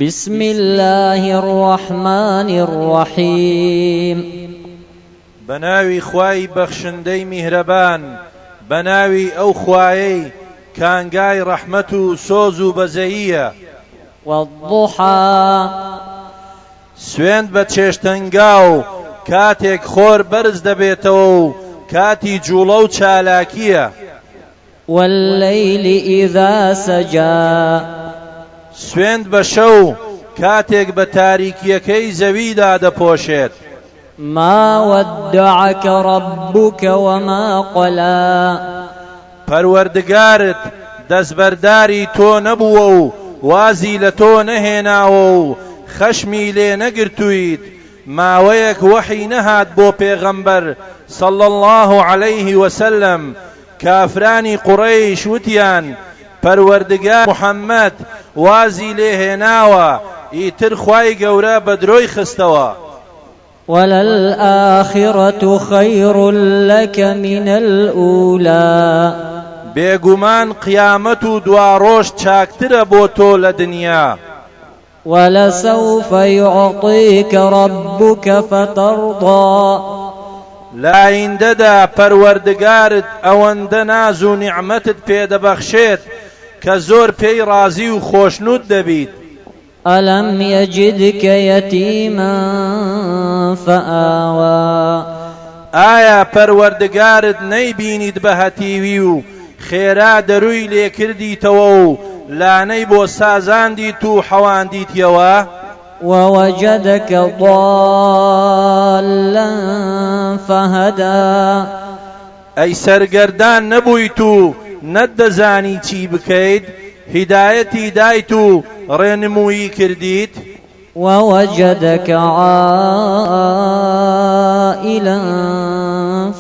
بسم اللە الرحمن الرحیم. بەناوی خوای بەخشندەی میهرەبان، بەناوی ئەو خوایەی کانگای ڕەحمەت و سۆز و بەزەییە. والضحی. سوێند بە چێشتەنگاو کاتێک خۆر بەرز دەبێتەوە و کاتی جوڵە و چالاکییە. واللیل اذا سجی. سوێند بە شەو کاتێک بە تاریکییەکەی زەوی دادەپۆشێت. ما ودعک ربک وما قلی. پەروەردگارت دەستبەرداری تۆ نەبووە و وازی لە تۆ نەهێناوە و خەشمی لێ نەگرتوویت، ماوەیەک وەحی نەهات بۆ پێغەمبەر صلی اللە علیه وسلم، کافرانی قوڕەیش وتیان، پەروەردگار محمد وازی لێ هێناوە، ئیتر خوای گەورە بە درۆی خستەوە. وللآخرة خیر لک من الأولی. بێگومان قیامەت و دواڕۆژ چاکترە بۆ تۆ لە دنیا. ولسوف یعطیک ربک فترضی. لە ئایندەدا پەروەردگارت ئەوەندە ناز و نیعمەتت پێدەبەخشێت کە زۆر پێی ڕازی و خۆشنوود دەبیت. ئەلەم یەجدک یەتیما فآوی. ئایا پەروەردگارت نەیبینیت بە هەتیوی و خێرا دەرووی لێکردیتەوە و لانەی بۆ سازاندیت و حەواندیتیەوە؟ ووجدک ضالا فهدی. ئەی سەرگەردان نەبوویت و نەتدەزانی چی بکەیت، هیدایەتی دایت و ڕێنموویی کردیت؟ ووجدک عائلا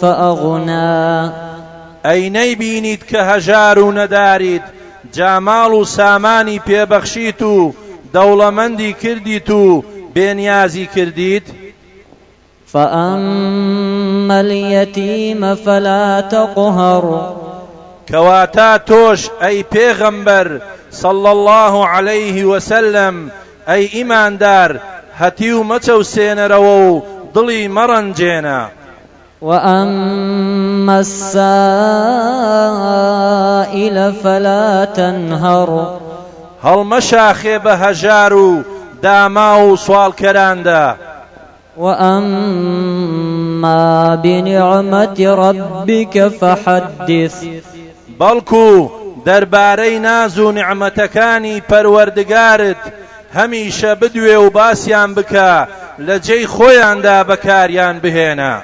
فأغنی. ئەی نەیبینیت کە هەژار و نەداریت، جا ماڵ و سامانی پێ بەخشیت و دەوڵەمەندی کردیت و بێنیازی کردیت؟ فأما الیتیم فلا تقهر. کەواتە تۆش ئەی پێغەمبەر، صلی اللە علیه وسلم، ئەی ئیماندار هەتیو مەچەوسێنەرەوە و دڵی مەڕەنجێنە. وأما السائل فلا تنهر. هەڵمەشاخێ بە هەژار و داماو و سواڵکەراندا. وأما بنعمة ربک فحدث. بەڵکو دەربارەی ناز و نیعمەتەکانی پەروەردگارت هەمیشە بدوێ و باسیان بکە، لە جێی خۆیاندا بەکاریان بهێنە.